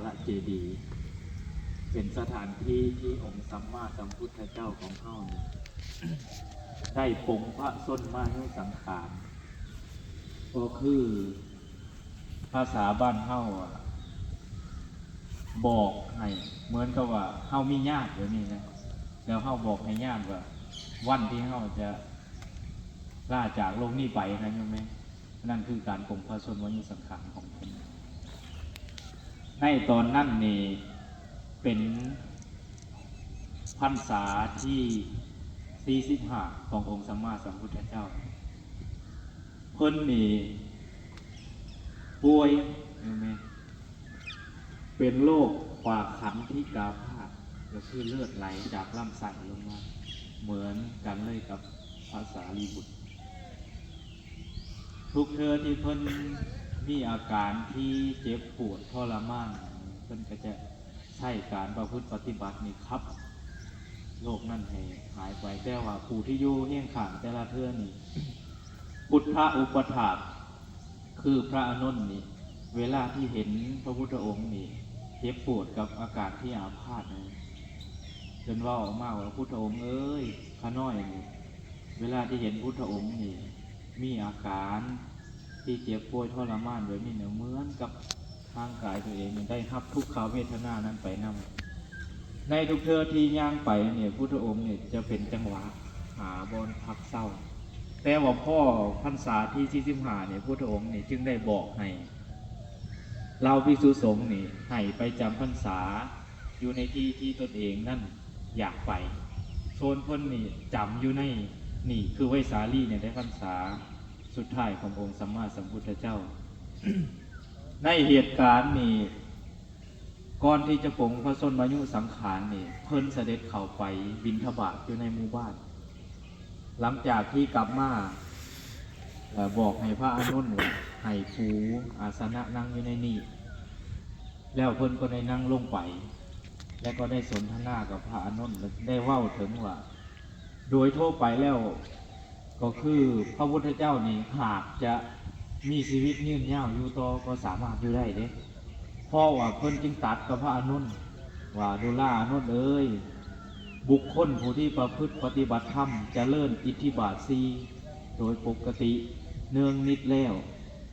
ລະເຈດີ ເປັນສະຖານທີ່ທີ່ອົງສຳມາສຳພຸດທະເຈົ້າຂອງເຮົານີ້ ໄດ້ປົງພະຊົນມາຍຸສັງຂານ ກໍຄືພາສາບ້ານເຮົາອະ ບອກໃຫ້ ເໝືອນກັບວ່າເຮົາມີຍາດແບບນີ້ນະ ແລ້ວເຮົາບອກໃຫ້ຍາດວ່າ ວັນທີ່ເຮົາຈະລາຈາກໂລກນີ້ໄປນະ ໂຍມແມ່. ນັ້ນຄືການປົງພະຊົນມາຍຸສັງຂານຂອງເພິ່ນ. ໃນຕອນນັ້ນນີ້ເປັນພັນສາທີສີ່ສິບຫ້າຂອງອົງສຳມາສຳພຸດທະເຈົ້າ. ເພິ່ນນີ້ປ່ວຍ ເປັນໂລກປາຄັນທິກາພາດ ກໍຄືເລືອດໄຫຼຈາກລຳໄສ້ລົງມາ ເໝືອນກັນເລີຍກັບພະສາລີບຸດ. ທຸກເທື່ອທີ່ເພິ່ນມີອາການທີ່ເຈັບປວດທໍລະມານ ເພິ່ນກໍຈະໃຊ້ການປະພຶດປະຕິບັດນີ້ຂັບໂລກນັ້ນໃຫ້ຫາຍໄປ. ແຕ່ວ່າຜູ້ທີ່ຢູ່ຮຽງຂ້າງແຕ່ລະເທື່ອນີ້ ພຸດທະອຸປະຖາກ ຄືພະອານົນນີ້ ເວລາທີ່ເຫັນພະພຸດທະອົງນີ້ເຈັບປວດກັບອາການທີ່ອາພາດນັ້ນ ເພິ່ນເວົ້າອອກມາວ່າ ພຸດທະອົງເອີຍ ຂ້ານ້ອຍນີ້ ເວລາທີ່ເຫັນພຸດທະອົງນີ້ມີອາການທີ່ເຈັບປ່ວຍທໍລະມານແບບນີ້ນະ ເໝືອນກັບຮ່າງກາຍຕົວເອງໄດ້ຮັບທຸກຂະເວທະນານັ້ນໄປນຳ. ໃນທຸກເທື່ອທີ່ຍ່າງໄປນີ້ ພຸດທະອົງນີ້ຈະເປັນຈັງຫວະຫາບ່ອນພັກເຊົາ. ແຕ່ວ່າພໍພັນສາທີສີ່ສິບຫ້ານີ້ ພຸດທະອົງນີ້ຈຶ່ງໄດ້ບອກໃຫ້ ເຫຼົ່າພິກສຸສົງນີ້ໃຫ້ໄປຈຳພັນສາຢູ່ໃນທີ່ທີ່ຕົນເອງນັ້ນຢາກໄປ. ໂຊນເພິ່ນນີ້ຈຳຢູ່ໃນນີ້ ຄືໄວສາລີນີ້ໄດ້ພັນສາສຸດທ້າຍຂອງອົງສຳມາສຳພຸດທະເຈົ້າ. ໃນເຫດການນີ້ ກ່ອນທີ່ຈະປົງພະຊົນມາຍຸສັງຂານນີ້ ເພິ່ນສະເດັດເຂົ້າໄປບິນທະບາດຢູ່ໃນໝູ່ບ້ານ. ຫຼັງຈາກທີ່ກັບມາ ເອີ່ ບອກໃຫ້ພະອານົນວ່າໃຫ້ປູອາສະນະນັ່ງຢູ່ໃນນີ້ ແລ້ວເພິ່ນກໍໄດ້ນັ່ງລົງໄປ ແລະ ກໍໄດ້ສົນທະນາກັບພະອານົນ ແລະ ໄດ້ເວົ້າເຖິງວ່າ ໂດຍທົ່ວໄປແລ້ວ ກໍຄືພະພຸດທະເຈົ້ານີ້ຫາກຈະມີຊີວິດຍືນຍາວຢູ່ຕໍ່ກໍສາມາດຢູ່ໄດ້ເດ້ ເພາະວ່າເພິ່ນຈຶ່ງຕັດກັບພະອານົນວ່າ ດູລາອານົນເອີຍ ບຸກຄົນຜູ້ທີ່ປະພຶດປະຕິບັດທຳ ຈະເລີນອິດທິບາດສີ່ໂດຍປົກກະຕິເນືອງນິດແລ້ວ.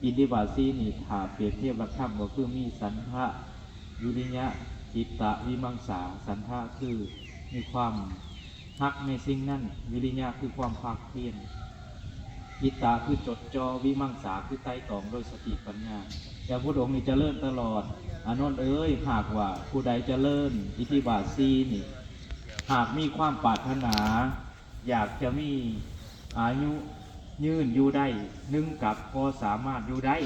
ອິດທິບາດສີ່ນີ້ ຖ້າປຽບທຽບຫຼັກທຳກໍຄືມີສັນທະ ວິລິຍະ ຈິດຕະ ວິມັງສາ. ສັນທະຄືມີຄວາມ ຮັກໃນສິ່ງນັ້ນ, ວິລິຍະຄືຄວາມພາກພຽນ, ຈິດຕະຄືຈົດຈ່ອ, ວິມັງສາຄືໄຕ່ຕອງໂດຍສະຕິປັນຍາ. ແຕ່ພຸດອົງນີ້ຈະເລີນຕະຫຼອດ. ອານົນເອີຍ, ຫາກວ່າຜູ້ໃດຈະເລີນອິດທິບາດສີ່ນີ້, ຫາກມີຄວາມປາດຖະໜາຢາກຈະມີອາຍຸຍືນຢູ່ໄດ້ໜຶ່ງກັບກໍສາມາດຢູ່ໄດ້.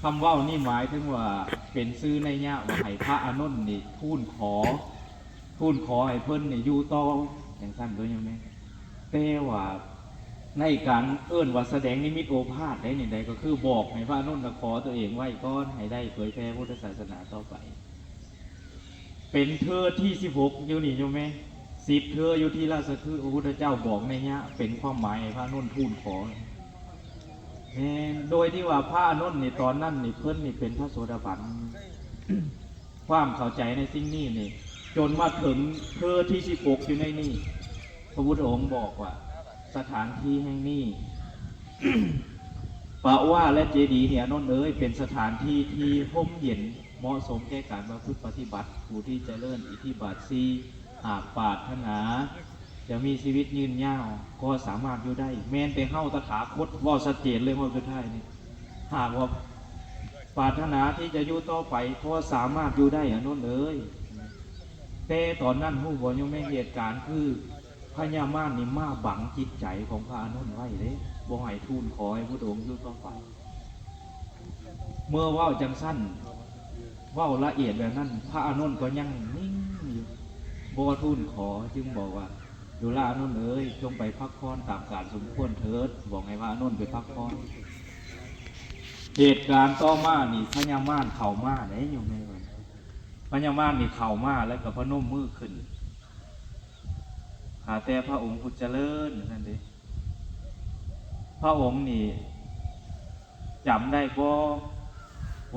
ຄຳເວົ້ານີ້ໝາຍເຖິງວ່າເປັນສື່ໄນຍະວ່າໃຫ້ພະອານົນນີ້ທູນຂໍ ທູນຂໍໃຫ້ເພິ່ນນີ້ຢູ່ຕໍ່ຈັ່ງຊັ້ນໂດຍຍັງແມ່ນ. ແຕ່ວ່າໃນການເອີ້ນວ່າສະແດງນິມິດໂອພາດໃດນີ້ໃດ ກໍຄືບອກໃຫ້ພະອານົນນະຂໍຕົວເອງໄວ້ກ່ອນ ໃຫ້ໄດ້ເຜີຍແຜ່ພຸດທະສາສະໜາຕໍ່ໄປ. ເປັນເທື່ອທີສິບຫົກຢູ່ນີ້ໂຍມແມ່, ສິບເທື່ອຢູ່ທີ່ລາຊະຄຶ ພະພຸດທະເຈົ້າບອກໄນຍະເປັນຄວາມໝາຍໃຫ້ພະອານົນທູນຂໍ. ແມ່ນ ໂດຍທີ່ວ່າພະອານົນນີ້ ຕອນນັ້ນນີ້ ເພິ່ນນີ້ເປັນພະໂສດາບັນ. ຄວາມເຂົ້າໃຈໃນສິ່ງນີ້ນີ້ ຈົນມາເຖິງເທື່ອທີສິບຫົກຢູ່ໃນນີ້ ພະພຸດທະອົງບອກວ່າ ສະຖານທີ່ແຫ່ງນີ້ ປະວາ ແລະ ເຈດີນີ້ ອານົນເອີຍ ເປັນສະຖານທີ່ທີ່ຮົ່ມເຢັນ ເໝາະສົມແກ່ການປະພຶດປະຕິບັດ. ຜູ້ທີ່ຈະເລີນອິດທິບາດສີ່ ຫາກປາດຖະໜາຈະມີຊີວິດຍືນຍາວ ກໍສາມາດຢູ່ໄດ້. ແມ່ນແຕ່ເຮົາຕະຖາຄົດເວົ້າຊັດເຈນເລີຍ ເວົ້າສຸດທ້າຍນີ້ ຫາກວ່າປາດຖະໜາທີ່ຈະຢູ່ຕໍ່ໄປ ກໍສາມາດຢູ່ໄດ້ ອານົນເອີຍ. ແຕ່ຕອນນັ້ນຮູ້ບໍ່ໂຍມແມ່ ເຫດການຄືພະຍາມານນີ້ມາບັງຈິດໃຈຂອງພະອານົນໄວ້ເດ້ ບໍ່ໃຫ້ທູນຂໍໃຫ້ພຸດອົງຢູ່ຕໍ່ໄປ. ເມື່ອເວົ້າຈັ່ງຊັ້ນ ເວົ້າລະອຽດແບບນັ້ນ ພະອານົນກໍຍັງນິ່ງຢູ່ ບໍ່ທູນຂໍ ຈຶ່ງບອກວ່າ ດູລາອານົນເອີຍ ຈົ່ງໄປພັກຜ່ອນຕາມການສົມຄວນເຖີດ. ບອກໃຫ້ພະອານົນໄປພັກຜ່ອນ. ເຫດການຕໍ່ມານີ້ ພະຍາມານເຂົ້າມາເດ້ໂຍມແມ່. ພະຍາມານນີ້ເຂົ້າມາ ແລ້ວກໍພະນົມມືຂຶ້ນ ຂ້າແຕ່ພະອົງຜູ້ຈະເລີນ ວ່າຊັ້ນເດ້. ພະອົງນີ້ຈຳໄດ້ບໍ່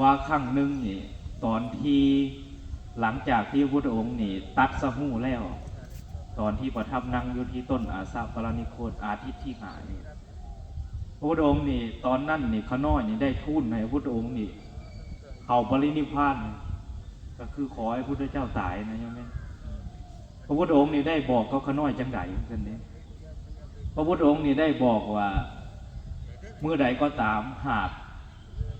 ວ່າຄັ້ງໜຶ່ງນີ້ ຕອນທີ່ ຫຼັງຈາກທີ່ພະພຸດທະອົງນີ້ຕັດສະຮູ້ແລ້ວ ຕອນທີ່ປະທັບນັ່ງຢູ່ທີ່ຕົ້ນອາສະປະລະນິໂຄດ ອາທິດທີຫ້ານີ້ ພະພຸດທະອົງນີ້ ຕອນນັ້ນນີ້ ຂ້ານ້ອຍນີ້ໄດ້ທູນໃຫ້ພະພຸດທະອົງນີ້ເຂົ້າປະລິນິບພານ ກໍຄືຂໍໃຫ້ພຸດທະເຈົ້າຕາຍນະ ໂຍມແມ່ນ. ພະພຸດທະອົງນີ້ໄດ້ບອກກັບຂ້ານ້ອຍຈັ່ງໃດຊັ້ນເດ? ພະພຸດທະອົງນີ້ໄດ້ບອກວ່າ ມື້ໃດກໍຕາມ ຫາກ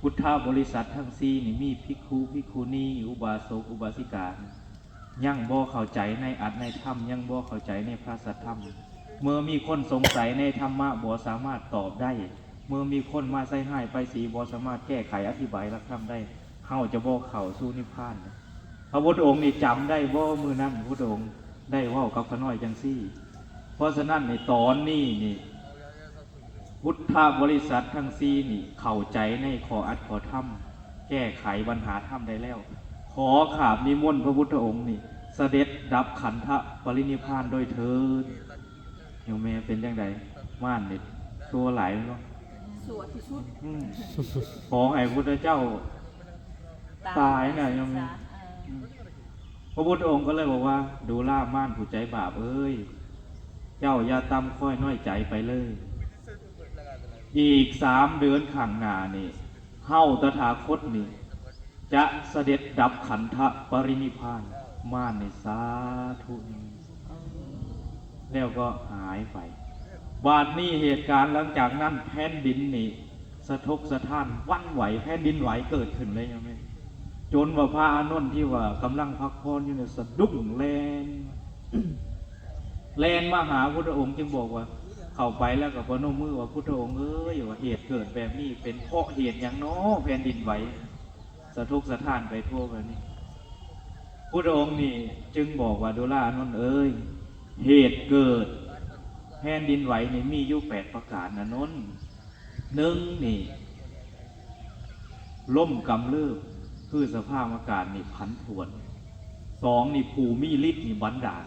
ພຸດທະບໍລິສັດທັງສີ່ນີ້ ມີພິກຂຸ ພິກຂຸນີ ອຸບາສົກ ອຸບາສິກາ ຍັງບໍ່ເຂົ້າໃຈໃນອັດໃນທຳ ຍັງບໍ່ເຂົ້າໃຈໃນພະສັດທຳ ເມື່ອມີຄົນສົງໄສໃນທຳມະ ບໍ່ສາມາດຕອບໄດ້ ເມື່ອມີຄົນມາໃສ່ຮ້າຍປ້າຍສີ ບໍ່ສາມາດແກ້ໄຂອະທິບາຍຫຼັກທຳໄດ້ ເຮົາຈະບໍ່ເຂົ້າສູ່ນິບພານ. ພະພຸດທະອົງນີ້ຈຳໄດ້ບໍ່? ມື້ນັ້ນພະພຸດທະອົງໄດ້ເວົ້າກັບຂ້ານ້ອຍຈັ່ງຊີ້. ເພາະສະນັ້ນໃນຕອນນີ້ນີ້ ພຸດທະບໍລິສັດທັງສີ່ນີ້ເຂົ້າໃຈໃນຂໍ້ອັດຂໍ້ທຳ ແກ້ໄຂບັນຫາທຳໄດ້ແລ້ວ ຂໍຂາບນິມົນພະພຸດທະອົງນີ້ ສະເດັດດັບຂັນທະປະລິນິບພານດ້ວຍເທີ້ນ. ໂຍມແມ່ເປັນຈັ່ງໃດ? ມ່ານນີ້ຊົ່ວຫຼາຍແມ່ນບໍ່? ຊົ່ວທີ່ສຸດ. ອືມ ຂໍໃຫ້ພຸດທະເຈົ້າຕາຍນະໂຍມແມ່. ເອີ ອືມ ພະພຸດທະອົງກໍເລີຍບອກວ່າ ດູລາມ່ານຜູ້ໃຈບາບເອີຍ ເຈົ້າຢ່າຕ່ຳຄ້ອຍນ້ອຍໃຈໄປເລີຍ. ອີກສາມເດືອນຂ້າງໜ້ານີ້ ເຮົາຕະຖາຄົດນີ້ ຈະສະເດັດດັບຂັນທະປະລິນິບພານ. ມ່ານນີ້ ສາທຸ ແລ້ວກໍຫາຍໄປ. ບາດນີ້ເຫດການຫຼັງຈາກນັ້ນ ແຜ່ນດິນນີ້ສະທົກສະທ້ານ ຫວັ່ນໄຫວ ແຜ່ນດິນໄຫວເກີດຂຶ້ນເລີຍ ໂຍມແມ່. ຈົນວ່າພະອານົນທີ່ວ່າກຳລັງພັກຜ່ອນຢູ່ນີ້ ສະດຸ້ງແລ່ນ ແລ່ນມາຫາພຸດທະອົງ ຈຶ່ງບອກວ່າ ເຂົ້າໄປແລ້ວກໍປະນົມມືວ່າ ພຸດທະອົງເອີຍ ວ່າເຫດເກີດແບບນີ້ ເປັນເພາະເຫດຫຍັງນໍ ແຜ່ນດິນໄຫວ ສະທົກສະທ້ານໄປທົ່ວແບບນີ້. ພຸດທະອົງນີ້ຈຶ່ງບອກວ່າ ດູລາອານົນເອີຍ ເຫດເກີດແຜ່ນດິນໄຫວນີ້ມີຢູ່ແປດປະການ ອານົນ. ໜຶ່ງນີ້ ລົມກຳເລີບ ຄືສະພາບອາກາດນີ້ຜັນຜວນ. ສອງນີ້ ຜູ້ມີລິດນີ້ບັນດານ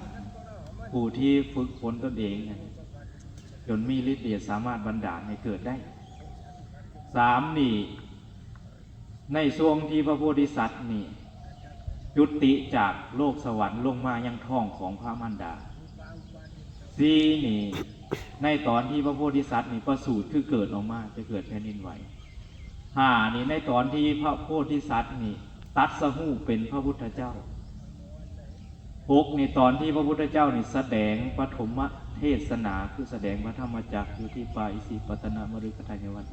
ຜູ້ທີ່ຝຶກຝົນຕົນເອງນັ້ນ ຈົນມີລິດເດດສາມາດບັນດານໃຫ້ເກີດໄດ້. ສາມນີ້ ໃນຊ່ວງທີ່ພະໂພທິສັດນີ້ ຈຸຕິຈາກໂລກສະຫວັນລົງມາຍັງທ້ອງຂອງພະມານດາ. ສີ່ນີ້ ໃນຕອນທີ່ພະໂພທິສັດນີ້ປະສູດ ຄືເກີດອອກມາ ຈະເກີດແຜ່ນດິນໄຫວ. ຫ້ານີ້ ໃນຕອນທີ່ພະໂພທິສັດນີ້ຕັດສະຮູ້ເປັນພະພຸດທະເຈົ້າ. ຫົກນີ້ ຕອນທີ່ພະພຸດທະເຈົ້ານີ້ສະແດງປະຖົມມະເທດສະໜາ ຄືສະແດງພະທຳມະຈັກຢູ່ທີ່ປ່າອິສິປະຕະນະມະລິກະທາຍະວັດ.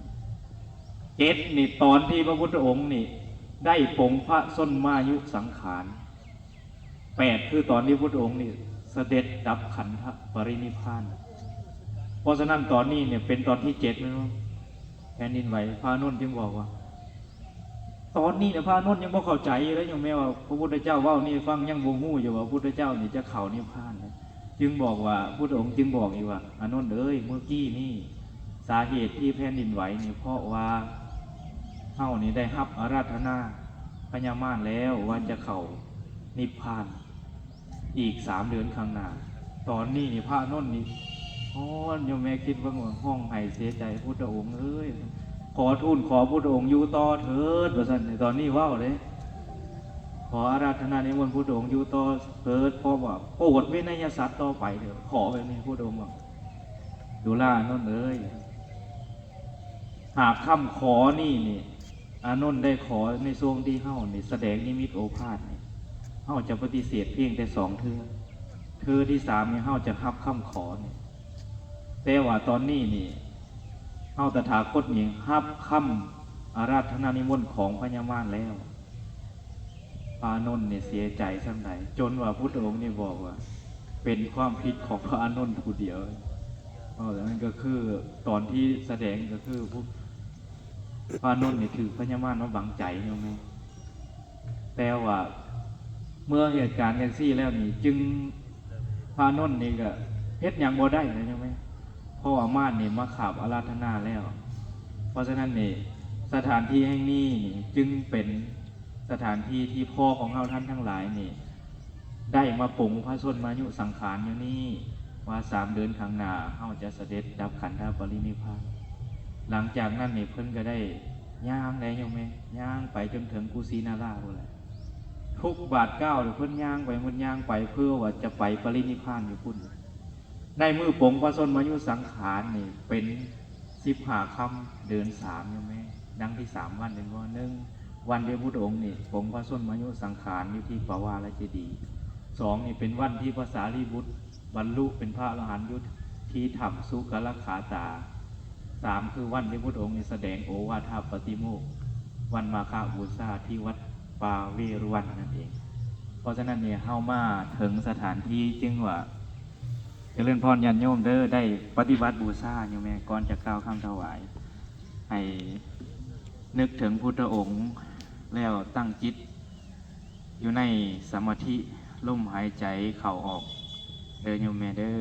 ເຈັດນີ້ ຕອນທີ່ພະພຸດທະອົງນີ້ໄດ້ປົງພະຊົນມາຍຸສັງຂານ. ແປດຄືຕອນທີ່ພຸດທະອົງນີ້ສະເດັດດັບຂັນທະປະລິນິບພານ. ເພາະສະນັ້ນຕອນນີ້ນີ້ເປັນຕອນທີເຈັດແມ່ນບໍ່? ແຜ່ນດິນໄຫວ. ພະອານົນຈຶ່ງບອກວ່າ ຕອນນີ້ນະ ພະອານົນຍັງບໍ່ເຂົ້າໃຈຢູ່ເດ້ ຍັງແມ່ນວ່າພະພຸດທະເຈົ້າເວົ້ານີ້ໃຫ້ຟັງ ຍັງບໍ່ຮູ້ຢູ່ວ່າພະພຸດທະເຈົ້ານີ້ຈະເຂົ້ານິບພານ. ຈຶ່ງບອກວ່າ ພຸດທະອົງຈຶ່ງບອກອີກວ່າ ອານົນເອີຍ ເມື່ອກີ້ນີ້ສາເຫດທີ່ແຜ່ນດິນໄຫວນີ້ ເພາະວ່າເຮົານີ້ໄດ້ຮັບອາລາທະນາພະຍາມານແລ້ວວ່າຈະເຂົ້ານິບພານ ອີກສາມເດືອນຂ້າງໜ້າ. ຕອນນີ້ນີ້ພະອານົນນີ້ຮ້ອນ ໂຍມແມ່ຄິດເບິ່ງວ່າຮ້ອງໄຫ້ເສຍໃຈ ພຸດທະອົງເອີຍ ຂໍທູນຂໍພຸດທະອົງຢູ່ຕໍ່ເຖີດ ວ່າຊັ້ນ. ຕອນນີ້ເວົ້າເດ້ ຂໍອາລາທະນານິມົນພຸດທະອົງຢູ່ຕໍ່ເຖີດ ເພາະວ່າໂປດເວໄນຍະສັດຕໍ່ໄປເທີ້ນ ຂໍແບບນີ້ ພຸດທະອົງວ່າ ດູລາອານົນເອີຍ ຫາກຄຳຂໍນີ້ນີ້ ອານົນໄດ້ຂໍໃນຊ່ວງທີ່ເຮົານີ້ສະແດງນິມິດໂອພາດນີ້ ເຮົາຈະປະຕິເສດພຽງແຕ່ສອງເທື່ອ ເທື່ອທີສາມນີ້ເຮົາຈະຮັບຄຳຂໍນີ້. ແຕ່ວ່າຕອນນີ້ນີ້ ເຮົາຕະຖາຄົດນີ້ຮັບຄຳອາລາທະນານິມົນຂອງພະຍາມານແລ້ວ. ພະອານົນນີ້ເສຍໃຈສ່ຳໃດ ຈົນວ່າພຸດທະອົງນີ້ບອກວ່າ ເປັນຄວາມຜິດຂອງພະອານົນຜູ້ດຽວ. ເວົ້າແລ້ວນັ້ນກໍຄືຕອນທີ່ສະແດງກໍຄື ພະອານົນນີ້ຖືກພະຍາມານມາບັງໃຈຢູ່ແມ່ນ. ແຕ່ວ່າເມື່ອເຫດການຈັ່ງຊີ້ແລ້ວນີ້ ຈຶ່ງ ພະອານົນນີ້ກໍເຮັດຫຍັງບໍ່ໄດ້ນະໂຍມເອີຍ ເພາະວ່າມານນີ້ມາຂາບອາລາທະນາແລ້ວ. ເພາະສະນັ້ນນີ້ ສະຖານທີ່ແຫ່ງນີ້ນີ້ຈຶ່ງເປັນສະຖານທີ່ທີ່ພໍ່ຂອງເຮົາທ່ານທັງຫຼາຍນີ້ ໄດ້ມາປົງພະຊົນມາຍຸສັງຂານຢູ່ນີ້ ວ່າສາມເດືອນຂ້າງໜ້າເຮົາຈະສະເດັດດັບຂັນທະປະລິນິບພານ. ຫຼັງຈາກນັ້ນນີ້ເພິ່ນກໍໄດ້ຍ່າງໄດ້ໂຍມເອີຍ ຍ່າງໄປຈົນເຖິງກຸສິນາລາພຸ້ນແຫຼະ. ທຸກບາດກ້າວທີ່ເພິ່ນຍ່າງໄປ ເພິ່ນຍ່າງໄປເພື່ອວ່າຈະໄປປະລິນິບພານຢູ່ພຸ້ນ. ໃນມື້ປົງພະຊົນມາຍຸສັງຂານນີ້ເປັນສິບຫ້າຄ່ຳເດືອນສາມ ໂຍມແມ່ ດັ່ງທີ່ສາມວັນແມ່ນບໍ່? ໜຶ່ງ ວັນທີ່ພຸດທະອົງນີ້ປົງພະຊົນມາຍຸສັງຂານຢູ່ທີ່ປະວາລະເຈດີ. ສອງ ນີ້ເປັນວັນທີ່ພະສາລີບຸດບັນລຸເປັນພະອະລະຫັນຢູ່ທີ່ຖ້ຳສຸກະລະຄາຕາ. ສາມ ຄືວັນທີ່ພຸດທະອົງນີ້ສະແດງໂອວາທະປະຕິໂມກ ວັນມາຄະບູຊາທີ່ວັດປ່າເວລຸວັນນັ້ນເອງ. ເພາະສະນັ້ນນີ້ເຮົາມາເຖິງສະຖານທີ່ຈຶ່ງວ່າ ຈະເລີນພອນຍາດໂຍມເດີ ໄດ້ປະຕິບັດບູຊາຢູ່ແມ່ ກ່ອນຈະກ່າວຄຳຖວາຍ ໃຫ້ນຶກເຖິງພຸດທະອົງ ແລ້ວຕັ້ງຈິດຢູ່ໃນສະມາທິ ລົມຫາຍໃຈເຂົ້າອອກເດີໂຍມແມ່ເດີ.